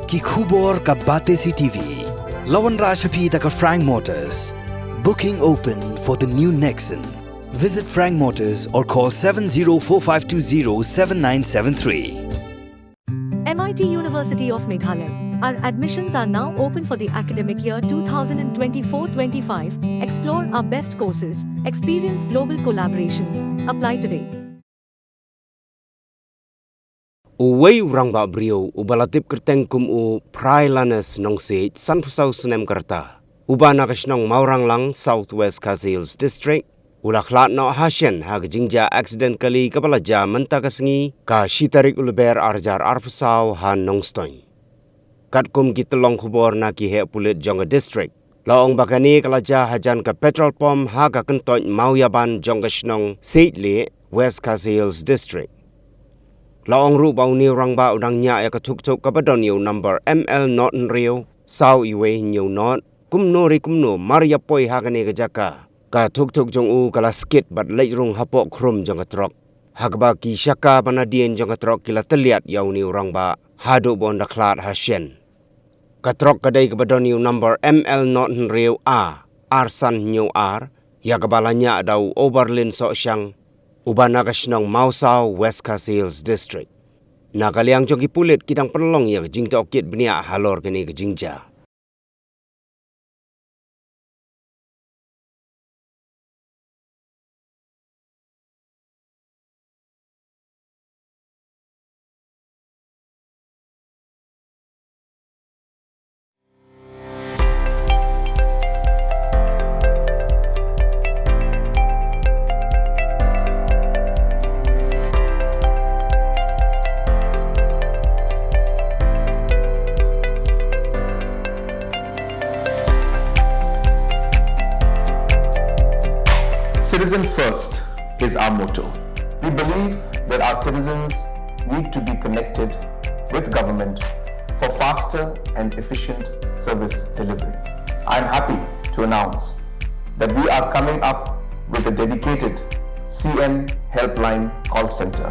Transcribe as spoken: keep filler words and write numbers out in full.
Ki khubor ka Batesi TV. La wanrah sha phi da ka Frank Motors. Booking open for the new Nexon. Visit Frank Motors or call seven zero four five two zero seven nine seven three. M I T University of Meghalaya. Our admissions are now open for the academic year two thousand twenty-four twenty-five. Explore our best courses, experience global collaborations. Apply today. Uwei u rangbah briew uba la tip kyrteng kum u Prylanus Nongsiej, sanphew saw snem ka rta, uba na ka shnong Mawranglang, South West Khasi Hills District, u la khlad noh ha shen ha ka jingjia accident kali kaba la jia mynta ka sngi, ka shi tarik u Lber arhajar arphew saw, ha Nongstoiñ. Katkum ki tyllong khubor na ki heh pulit jong ka district, la ong ba kane ka la jia hajan ka petrol pump ha ka kyntoit Mawiaban jong ka shnong Siejlieh, West Khasi Hills District. La ong ruh ba une u rangbah u dang ñiah ïa ka tuk-tuk kaba don ïa u number M L not hynriew saw iwei hynñiew not. Kumno re kumno, mar ïa poi ha kane ka jaka, ka tuk-tuk jong u ka la skid bad leit rung hapoh khrum jong ka trok, ha kaba ki shaka ba nadien jong ka trok ki la tylliat ïa une u rangbah haduh ba un da khlad ha shen. Ka trok ka dei kaba don ïa u number M L not hynriew A ar san hynñiew ar, ïa kaba la ñiah da u Oberlin Sohshang, uba na ka shnong Mawsaw, West Khasi Hills District. Na ka liang jong ki pulit, ki dang pynlong ïa ka jingtohkit bniah halor kane ka jingjia. Citizen first is our motto. We believe that our citizens need to be connected with government for faster and efficient service delivery. I am happy to announce that we are coming up with a dedicated C M Helpline call center.